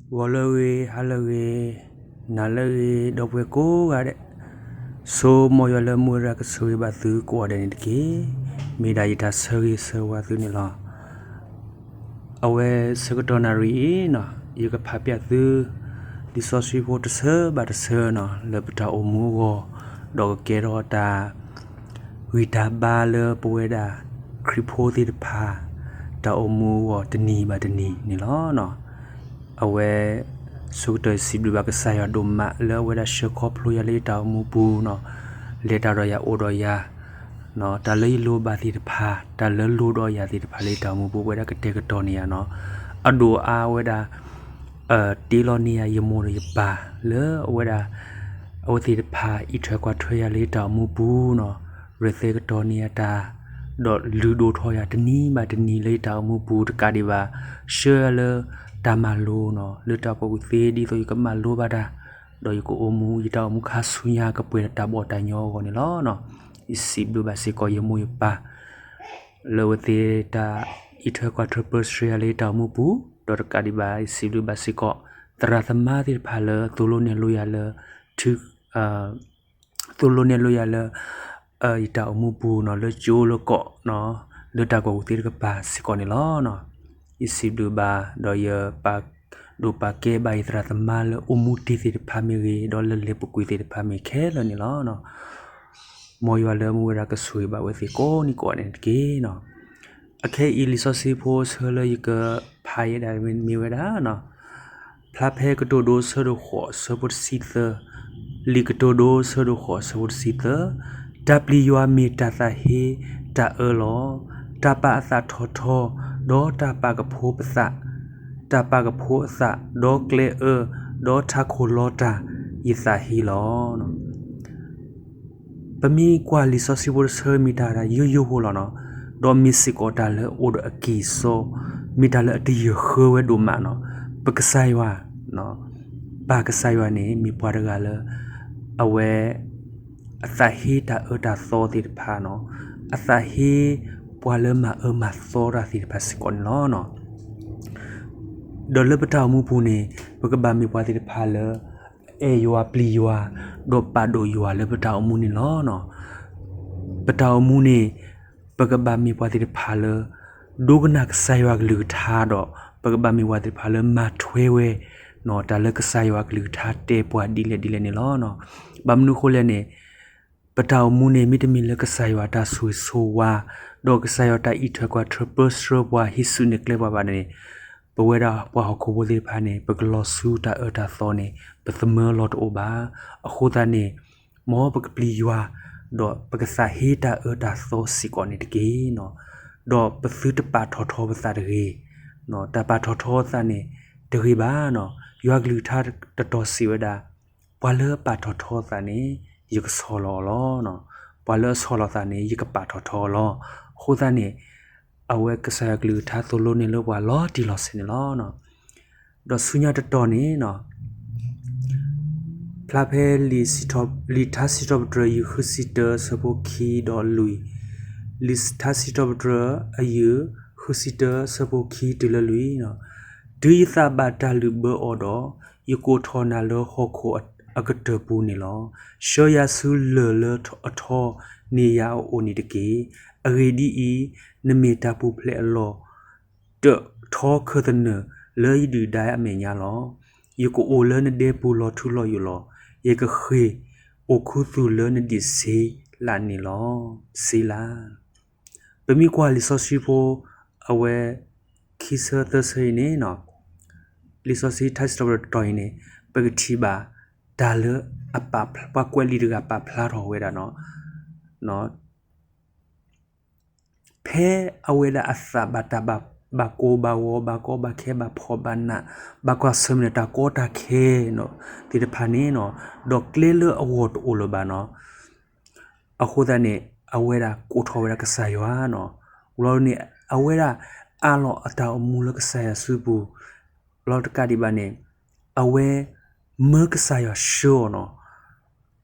ဂီၤလၢအဂ့ၤ, ဟါလၢအဂ့ၤ, နၤလၢအဂ့ၤ, ဒီပုၢ်ဝဲၢ်ကိးဂၤဒဲး, ဆိမိၣ်ယွၤလၢမူဝဲဒၣ်ကဆိၣ်ဂ့ၤဘၣ်သုကိးဂၤဒဲးန့ၣ်တက့ၢ်. မ့ၢ်ဒၣ်ယတၢ်ဆၢဂ့ၤဆၢဝါသုန့ၣ်လီၤ. အဝဲဆၢကတီၢ်နၣ်ရံၣ်အံၤနီၤ ယကဖးပျၢ်သု လံာ်စီဆှံဖိတဆၢဘၣ်တဆၢနီၤ လၢပတၢ်အိၣ်မူအဂီၢ်, ဒီးကကဲထီၣ်တၢ်ဂံၢ်တၢ်ဘါလၢပဝဲဒၣ်ခရံာ်ဖိသ့ၣ်တဖၣ် တၢ်အိၣ်မူအဂီၢ်တနံၤဘၣ်တနံၤန့ၣ်လီၤ. အဝဲ ဆိကတၢၢ်ယစံးဘျုးဘၣ်ကစၢ်ယွၤဒိၣ်မး လၢအဝဲဒၣ်ဆှၢခီဖျိယၤလၢယတၢ်အိၣ်မူပူၤနီၤ, လဲၤတၢ်ဒီးယၤအိၣ်ဒီးယၤ, တၢ်လၢယလိၣ်ဘၣ်သ့ၣ်တဖၣ်, တၢ်လၢလိၣ်ဒီးယၤသ့ၣ်တဖၣ်လၢယတၢ်အိၣ်မူပူၤ ပဝဲဒၣ်ကတဲာ်ကတီၤန့ၢ်ယၤနီၤ, အဒိၣ်အါဝဲဒၣ် တ့လီၤန့ၢ်ယၤယမိၢ်ဒီးယပၢ် လၢအဝဲဒၣ် အဝဲသ့ၣ်တဖၣ် အံးထွဲကွၢ်ထွဲယၤလၢယတၢ်အိၣ်မူပူၤနီၤ, ရဲၣ်သဲကတီၤန့ၢ်ယၤတၢ်, ဒီးလုၢ်ဒိၣ်ထီၣ်ယၤတနံၤဘၣ်တနံၤလၢယတၢ်အိၣ်မူပူၤတကးဒံးဘၣ်, ဆှၢယၤလၢတၢ်မၤလိနီၤ, လၢတၢ်ကူၣ်သ့ဒ်သိးယကမၤလိဘၣ်တၢ်, ဒီးယကအိၣ်မူ ယတၢ်အိၣ်မူခါဆူညါကပှဲၤဒီးတၢ်ဘီၣ်တၢ်ညီအဂီၢ်န့ၣ်လီၤ. ယစံးဘျုးဘၣ်စ့ၢ်ကီးယမိၢ်ယပၢ် လၢအဝဲသ့ၣ်တၢ်အံးထွဲကွၢ်ထွဲပၢဆှၢယၤလၢယတၢ်အိၣ်မူပူၤ, ဒီးတကးဒံးဘၣ် ယစံးဘျုးဘၣ်စ့ၢ်ကီး သရၣ်သမါသ့ၣ်တဖၣ်လၢသိၣ်လိနဲၣ်လိယၤလၢ သိၣ်လိနဲၣ်လိယၤလၢ ယတၢ်အိၣ်မူပူၤနီၤ လၢကၠိလၢကီး, လၢတၢ်ကူၣ်သ့တကပၤစ့ၢ်ကီးန့ၣ်လီၤ. ယစံးဘျုးဘၣ် ဒီးယပာ်ဒိၣ်ပာ်ကဲဘၣ်ယသရၣ်သမါလၢအိၣ်မူတ့ၢ်သ့ၣ်တဖၣ်မ့ၢ်ဂ့ၤ, ဒီးလၢလဲၤပူၤကွံာ်သ့ၣ်တဖၣ်မ့ၢ်ခဲလၢာ်န့ၣ်လီၤ. မ်ယွၤလၢမူဝဲဒၣ်ကဆိၣ်ဂ့ၤဘၣ်ဝဲသ့ၣ်ကိးနံၤကိးဂၤဒဲးန့ၣ်တက့ၢ်. အခဲအံၤလံာ်စီဆှံဖိဆၢလၢယကဖးယဲဒၣ်မ့ၢ်ဝဲဒၣ် ဖျါဖဲကတိၤဒိဆၢဒိၣ်ဃိးဆၢဖိတဆံသၢ, လံာ်ကတိၤဒိဆၢဒိၣ်ဃိးဆၢဖိတဆံသၢ, တၢ်ပျံၤယွၤမ့ၢ်တၢ်သးဟ့တၢ်အၢလီၤ. တၢ်ပာ်အသးထီၣ်ထီ, ဒီးတၢ်ပာ်ကဖိပသး, တၢ်ပာ်ကဖိအသး, ဒီးကျဲအၢ, ဒီးထးခိၣ်လီတၢ်, ယသးဟ့လီၤ. ပမ့ၢ်ကွၢ်လံာ်စီဆှံဖိတဆၢမ့ၢ်တၢ်ယိယိဖိလီၤနီၤ, ဒီးမ့ၢ်စ့ၢ်ကီးတၢ်လၢအိၣ်ဒီးအကံၢ်အစီ, မ့ၢ်တၢ်လၢအတယၢၢ်ဃၢဝဲဒိၣ်မးနီၤ, ပကစၢ်ယွၤ, ပၢ်ကစၢ်ယွၤန့ၣ် မ့ၢ်ပှၤတဂၤလၢ အဝဲ အသးဟ့တၢ်အၢတၢ်သီသ့ၣ်တဖၣ်နီၤ, အသးဟ့ပှၤလၢမၤအၢမၤသီတၢ်သ့ၣ်တဖၣ်စ့ၢ်ကီးန့ၣ်လီၤ. ဒီးလၢပတၢ်အိၣ်မူပူၤန့ၣ် ပကဘၣ်မ့ၢ်ပှၤသ့ၣ်တဖၣ်လၢ အဲၣ်ယွၤပျံၤယွၤ, ဒီးပာ်ဒိၣ်ယွၤလၢပတၢ်အိၣ်မူန့ၣ်လီၤ. ပတၢ်အိၣ်မူန့ၣ် ပကဘၣ်မ့ၢ်ပှၤသ့ၣ်တဖၣ်လၢ ဒိကနၣ်ကစၢ်ယွၤကလုၢ်ကထါဒီး ပကဘၣ်မ့ၢ်ပှၤသ့ၣ်တဖၣ်လၢမၤထွဲဝဲ တၢ်လၢကစၢ်ယွၤကလုၢ်ကထါတဲပှၤဒ်လဲၣ်ဒ်လဲၣ်န့ၣ်လီၤ. ဘၣ်မနုၤအဃိလဲၣ်န့ၣ် ပတၢ်အိၣ်မူန့ၣ် မ့တမ့ၢ်လၢကစၢ်ယွၤတၢ်ဆိၣ်ဂ့ၤဆိၣ်ဝါ ဒီးကစၢ်ယွၤတၢ်အံးထွဲကွၢ်ထွဲပၢဆှၢပှၤဟံးစုနဲၣ်ကျဲပှၤဘၣ်န့ၣ် ပဝဲဒၣ်ပှၤဟီၣ်ခိၣ်ဖိသ့ၣ်တဖၣ်န့ၣ် ပကလီၤဆူတၢ်အၢတၢ်သီန့ၣ် ပသမၢလီၤတအိၣ်ဘၣ်. အဃိသတးန့ၣ် မ်ပကပျံၤယွၤ ဒီးပကသးဟ့တၢ်အၢတၢ်သီစ့ၢ်ကီးန့ၣ်တက့ၢ်. ဒီးပသုတပာ်ထီၣ်ထီပသးတဂ့ၤ. တၢ်ပာ်ထီၣ်ထီသးန့ၣ် တဂ့ၤဘၣ်. ယွၤကလုၢ်ကထါတတီၤစံးဝဲဒၣ် ပှၤလၢအပာ်ထီၣ်ထီသးန့ၣ် ယကဆီၣ်လီၤအီၤလီၤ. ပှၤလၢအဆီၣ်လီၤသးန့ၣ် ယကပာ်ထီၣ်ထီအီၤလီၤ. အဃိသတးန့ၣ် အဝဲကစၢ်ယွၤကလုၢ်ကထါသိၣ်လိနဲၣ်လိပှၤလီၤတံၢ်လီၤဆဲးန့ၣ်လီၤ. ဒီးဆူညါတတီၤန့ၣ် ဖျါဖဲ လံာ်ထါစံးထီၣ်ပတြၢၤ ယုၢ်ဃုဆံတၢ ဆၢဖိခံဒီးလွံၢ်, လံာ်ထါစံးထီၣ်ပတြၢၤအယုၢ် ဃုဆံတၢ ဆၢဖိခံတုၤလၢလွံၢ်, တုၤယသးဘၣ်တၢ်လုၢ်ဘၢအီၤဒီး, ယကိးထီၣ်နၤလၢဟီၣ်ခိၣ်အကတၢၢ်ပူၤန့ၣ်လီၤ. ဆှၢယၤဆူလၢၢ်လၢအထီန့ၢ်ယၤအအိၣ်န့ၣ်တက့ၢ်. အဂ့ၢ်ဒ်အံၤ, နမ့ၢ်တၢ်ပူၤဖျဲးအလီၢ် တၢၣ်ထီခၢၣ်သနၢၣ်လၢယဒုၣ်ဒါအမဲာ်ညါလီၤ. ယကအိၣ်လၢနဒဲပူၤလီၤထူလီၤယိာ်လီၤ. ယကဃ့ၢ်အိၣ်ခူသူၣ်လၢနဒံးစ့လးန့ၣ်လီၤ. စ့လး. ပမ့ၢ်ကွၢ်လံာ်စီဆှံဖိ အဝဲ ခံဆၢသၢဆၢအံၤန့ၣ် လံာ်စီဆှံထါစံးထီၣ်ပတြၢၤတတီၤအံၤန့ၣ် ပကထံၣ်ဘၣ် တၢ်လၢအပာ် ပှၤကွဲးလံာ်တဂၤပာ်ဖျါထီၣ်ဝဲဒၣ်နီၤ ဖဲအဝဲဒၣ်အသးဘၣ်တၢ်ဘၣ်ကိၢ်ဘၣ်ဂီၤ ဘၣ်ကီဘၣ်ခဲ ဘၣ်ဖှီၣ်ဘၣ်နး ဘၣ်ကွၢ်ဆၢၣ်မဲာ်တၢ်ကီတၢ်ခဲသ့ၣ်တဖၣ်န့ၣ် ဒီးကျဲလၢအဂီၢ်တအိၣ်လၢၤဘၣ်နီၤ အဃိသတးန့ၣ် အဝဲဒၣ်ကိးထီၣ်ဝဲဒၣ်ကစၢ်ယွၤနီၤ လီၤန့ၣ် အဝဲဒၣ်အးလီၤအတၢ်အိၣ်မူလၢကစၢ်ယွၤစုပူၤ လီၤတကးဒံးဘၣ်န့ၣ် အဝဲမၢကစၢ်ယွၤဆှၢအီၤနီၤ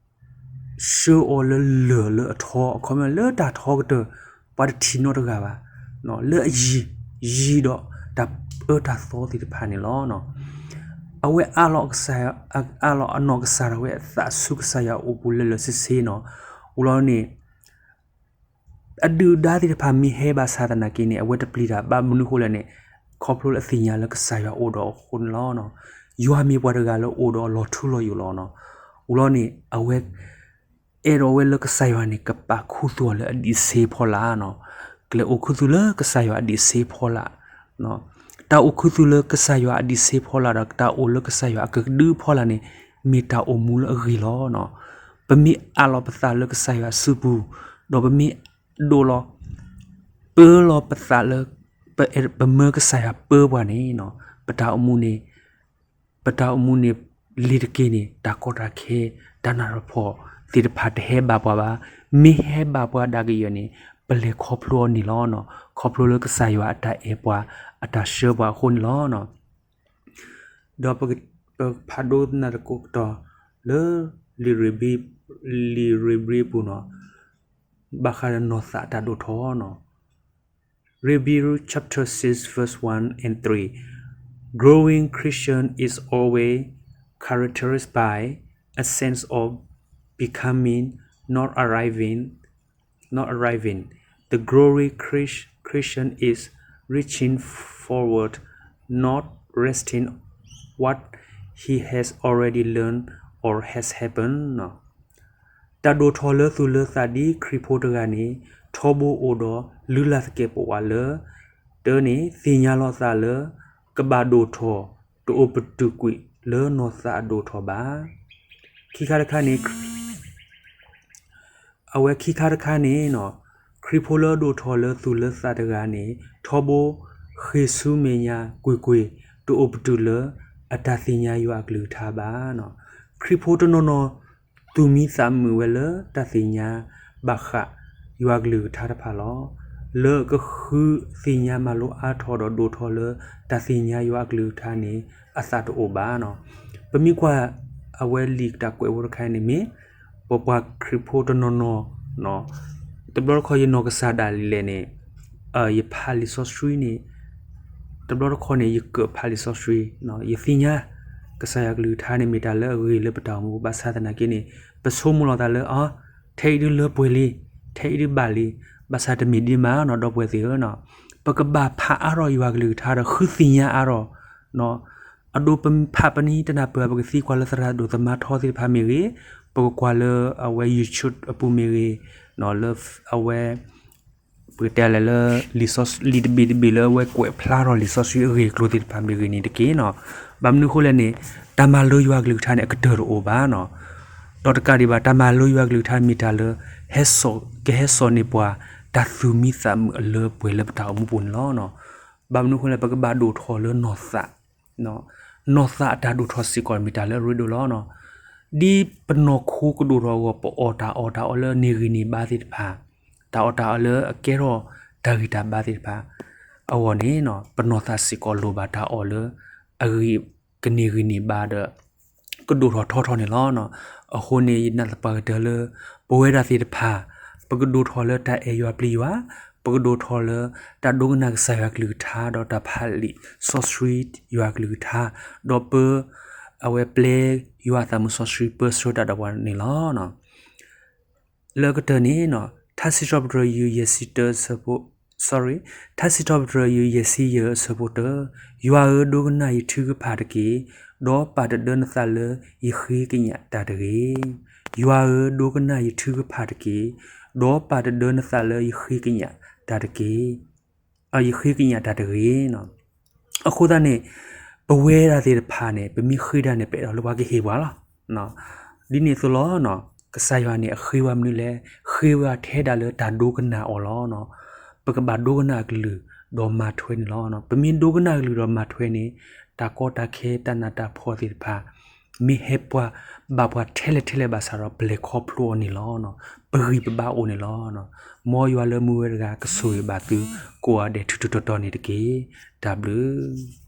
ဆှၢအီၤလၢလၢၢ်လၢအထီ အခီပညီလၢတၢ်ထီကတၢၢ် ပှၤတထံၣ်နီတဂၤဘၣ် လၢအယံၤ ယံၤဒီးတၢ်အၢတၢ်သီသ့ၣ်တဖၣ်န့ၣ်လီၤ. အဝဲအးလီၤကစၢ်ယွၤ, အးလီၤအနီၢ်ကစၢ်ဒၣ်ဝဲအသးဆူကစၢ်ယွၤအအိၣ်ပူၤလၢာ်လၢာ်ဆ့ဆ့နီၤ. အူလီၤန့ၣ် အဒုၣ်ဒါသ့ၣ်တဖၣ်မ့ၢ်ဟဲဘၣ်ဆၣ်သနာ်က့န့ၣ် အဝဲတပျံၤတၢ်ဘၣ်. မနုၤအဃိလဲၣ်န့ၣ် ခီဖျိလၢအသ့ၣ်ညါလၢကစၢ်ယွၤအိၣ်ဒီးအဃိန့ၣ်လီၤ. ယွၤမ့ၢ်ပှၤတဂၤလၢအိၣ်ဒီးအလီၤထူလီၤယိာ်လီၤနီၤ. အူလီၤန့ၣ် အဝဲ အဲၣ်ဒိးဝဲလၢကစၢ်ယွၤန့ၣ် ကပာ်ခူသူၣ်အီၤလၢအဒံးဆ့ဖီလာ်နီၤ. ကလဲၤအိၣ်ခူသူၣ်လၢကစၢ်ယွၤအဒံးဆ့ဖီလာ်. တၢ်အိၣ်ခူသူၣ်လၢကစၢ်ယွၤအဒံးဆ့ဖီလာ်ဒီး တၢ်အိၣ်လၢကစၢ်ယွၤအကဒုဖီလာ်န့ၣ် မ့ၢ်တၢ်အိၣ်မူလၢအဂ့ၤလီၤ. ပမ့ၢ်အးလီၤပသးလၢကစၢ်ယွၤအစုပူၤ, ဒီးပမ့ၢ်ဒိးလီၤ ပၢလီၤပသးလၢ ပမၢကစၢ်ယွၤပၢပှၤန့ၣ် ပတၢ်အိၣ်မူန့ၣ် ပတၢ်အိၣ်မူန့ၣ် လ့ၤတက့ၢ်န့ၣ် တၢ်ကီတၢ်ခဲ တၢ်နးတၢ်ဖှီၣ်သ့ၣ်တဖၣ်တဟဲဘၣ်ပှၤဘၣ်. မ့ၢ်ဟဲဘၣ်ပှၤဒၣ်ကယဲၢ်န့ၣ် ပလဲၤခီဖျိအီၤန့ၣ်လီၤ. ခီဖျိလၢကစၢ်ယွၤအတၢ်အဲၣ်ပှၤ အတၢ်ဆှၢပှၤအဃိန့ၣ်လီၤ. ဒီးပဖးဒိကနၣ်တကိးကတီၢ်လၢ လံာ်ရ့ၤဘြံၤပူၤနီၤ, ဘၣ်ဃးဒီးနီၢ်သးအတၢ်ဒိၣ်ထီၣ်နီၤ. Hebrews chapter six, verse one and three. Growing Christian is always characterized by a sense of becoming, not arriving, not arriving. The growing Chris- Christian is reaching forward, not resting what he has already learned or has happened. တၢ်ဒိၣ်ထီၣ်လၢသူၣ်လၢသးဒ်ခရံာ်ဖိတဂၤန့ၣ် ထီဘိအိၣ်ဒီးလုၢ်လၢ်သကဲာ်ပဝးလၢ တၢ်န့ၣ်သ့ၣ်ညါလီၤသးလၢ ကဘၣ်ဒိၣ်ထီၣ် တအိၣ်ပတုာ်ကွံာ်လၢနီၢ်သးအဒိၣ်ထီၣ်ဘၣ်. ခံခါတခါန့ၣ် အဝဲခံခါတခါန့ၣ် ခရံာ်ဖိလၢအဒိၣ်ထီၣ်လၢသူၣ်လၢသးတဂၤန့ၣ် ထီဘိဃ့ၢ်ဆူမဲာ်ညါကွ့ၢ်ကွ့ၢ် တအိၣ်ပတုာ်လၢအတၢ်သ့ၣ်ညါယွၤအကလုၢ်ကထါဘၣ်. ခရံာ်ဖိတနီၤနီၤ သူၣ်မံသးမုာ်ဝဲလၢတၢ်သ့ၣ်ညါဘၣ်ဃးယွၤအကလုၢ်ကထါတဖၣ်လီၤ. လၢကဃုသ့ၣ်ညါမၤလိအါထီၣ်ဒီးဒိၣ်ထီၣ်လၢတၢ်သ့ၣ်ညါယွၤအကလုၢ်ကထါန့ၣ် အသးတအိၣ်ဘၣ်. ပမ့ၢ်ကွၢ်အဝဲလံာ်တၢ်ကွဲးဖိတခါန့ၣ်မ့ၢ် ပပှၤခရံာ်ဖိတနီၤနီၤ တဘျီတခီယနီၢ်ကစၢ်ဒၣ်လဲာ်န့ၣ် ယဖးလံာ်စီဆှံန့ၣ် တဘျီတခီန့ၣ် ယကၢးဖးလံာ်စီဆှံ, ယသ့ၣ်ညါ ကစၢ်ယွၤကလုၢ်ကထါန့ၣ် မ့ၢ်တၢ်လၢအဂ့ၤလၢပတၢ်အိၣ်မူ ဘၣ်ဆၣ်သနာ်က့န့ၣ် ပဆိကမိၣ်လီၤသးလၢ အ ထဲအံၤဒုလၢပှဲၤလံ, ထဲအံၤဒုဘၣ်လံ, ဘၣ်ဆၣ်တမ့ၢ်ဒ်မးနီၤ ဒီပုၢ်ဝဲၢ်သ့ၣ်ဧၢ, ပကဘၣ်ဖးအါထီၣ်ယွၤကလုၢ်ကထါဒီး ဃုသ့ၣ်ညါအါထီၣ် အဒိ ပဖးပနံၤတနၢ်ပၢၢ် ပကသံကွၢ်လၢသရၣ်ဒိၣ်သမါထီသ့ၣ်တဖၣ်မ့ၢ်ဂ့ၤ, ပကကွၢ်လၢအဝဲ YouTube အပူၤမ့ၢ်ဂ့ၤ, လၢအဝဲ ပကတဲလဲၣ်လၢ လံာ်တဘ့ၣ်တဘ့ၣ်လၢအဝဲကွဲးဖျါထီၣ်လံာ်စီဆှံအဂ့ၢ်အကျိၤသ့ၣ်တဖၣ်မ့ၢ်ဂ့ၤန့ၣ်တက့ၢ်နီၤ. ဘၣ်မနုၤအဃိလဲၣ်န့ၣ် တၢ်မၤလိယွၤကလုၢ်ကထါန့ၣ် အကတၢၢ်တအိၣ်ဘၣ်နီၤ. ဒီးတကးဒံးဘၣ် တၢ်မၤလိယွၤကလုၢ်ကထါမ့ၢ်တၢ်လၢ ဟဲစိာ် ကဟဲစိာ်န့ၢ်ပှၤ တၢ်သူၣ်မံသးမုာ်အလၢပှဲၤလၢပတၢ်အိၣ်မူပူၤန့ၣ်လီၤ. ဘၣ်မနုၤအဃိလဲၣ် ပကဘၣ်ဒိၣ်ထီၣ်လၢနီၢ်သး နီၢ်သးအတၢ်ဒိၣ်ထီၣ်စ့ၢ်ကီးမ့ၢ်တၢ်လၢအရ့ဒိၣ်လီၤ. ဒ်ပနီၢ်ခိကဒိၣ်ထီၣ်အဂီၢ် ပအီၣ်တၢ်အီၣ်တၢ်အီလၢန့ၢ်ဂံၢ်န့ၢ်ဘါသ့ၣ်တဖၣ်, တၢ်အီၣ်တၢ်အီလၢအကဲထီၣ်တၢ်ဂံၢ်တၢ်ဘါသ့ၣ်တဖၣ် အဂီၢ်န့ၣ် ပနီၢ်သးစ့ၢ်ကီးလိၣ်ဘၣ်တၢ်အီၣ်လၢ အဂံၢ် ကန့ၢ်ဂံၢ်န့ၢ်ဘါဒီး ကဒိၣ်ထီၣ်ထီထီၣ်န့ၣ်လီၤ. အဃိန့ၣ် ယနာ်သပှၢ်ကတၢၢ်လၢ ပဝဲဒၣ်သ့ၣ်တဖၣ် ပကဒိၣ်ထီၣ်လၢတၢ်အဲၣ်ယွၤပျံၤယွၤ, ပကဒိၣ်ထီၣ်လၢတၢ်ဒိကနၣ်ကစၢ်ယွၤကလုၢ်ကထါ ဒီးတၢ်ဖးလံာ်စီဆှံယွၤကလုၢ်ကထါ, ဒီးပ အဝဲပျဲယွၤအသးမုာ်စီဆှံပၢဆှၢတၢ်ဒီးပှၤန့ၣ်လီၤ. လၢကတၢၢ်န့ၣ် ထါစံးထီၣ်ပတြၢၤယုၢ်ယဲၢ်ဆံတၢအဆၢဖိ, sorry, ထါစံးထီၣ်ပတြၢၤယုၢ်ယဲၢ်ဆံယဲၢ်အဆၢဖိတၢ, ယွၤဧၢ, ဒိကနၣ်ယထုကဖၣ်တက့ၢ်, ဒီးပာ်တဒၢနသးလၢယဃ့ကညးတၢ်တဂ့ၤ. ယွၤဧၢ, ဒိကနၣ်ယထုကဖၣ်တက့ၢ်, ဒီးပာ်တဒၢနသးလၢယဃ့ကညးတၢ်တက့ၢ်. ယဃ့ကညးတၢ်တဂ့ၤ. အဃိသတးန့ၣ် ပဝဲဒၣ်သ့ၣ်တဖၣ်န့ၣ် ပမ့ၢ်ဃ့တၢ်န့ၣ် ပအဲၣ်ဒိးလၢပှၤကဟ့ၣ်ပှၤလီၤ. ဒ်န့ၣ်အသိးလီၤ. ကစၢ်ယွၤန့ၣ် အဃ့ဝဲမနုၤလဲၣ်, ဃ့ဝဲထဲဒၣ်လၢတၢ်ဒိကနၣ်အီၤလီၤ. ပကဘၣ်ဒိကနၣ်အကလုၢ်ဒီးမၤထွဲန့ၣ်လီၤ. ပမ့ၢ်ဒိကနၣ်အကလုၢ်ဒီးမၤထွဲန့ၣ် တၢ်ကီတၢ်ခဲ တၢ်နးတၢ်ဖှီၣ်သ့ၣ်တဖၣ် မ့ၢ်ဟဲပှၤ ဘၣ်ပှၤထဲလဲၣ်ထဲလဲၣ်ဘၣ်ဆၣ်ဒီး ပလဲၤခီဖျိအီၤန့ၣ်လီၤ. ပဂံၢ်ပဘါအိၣ်န့ၣ်လီၤ. မ်ယွၤလၢမူဝဲတဂၤ ကဆိၣ်ဂ့ၤဘၣ်သု ကိးဂၤဒဲးထူးထူးတီၤတီၤန့ၣ်တက့ၢ်. တၢ်ဘျုး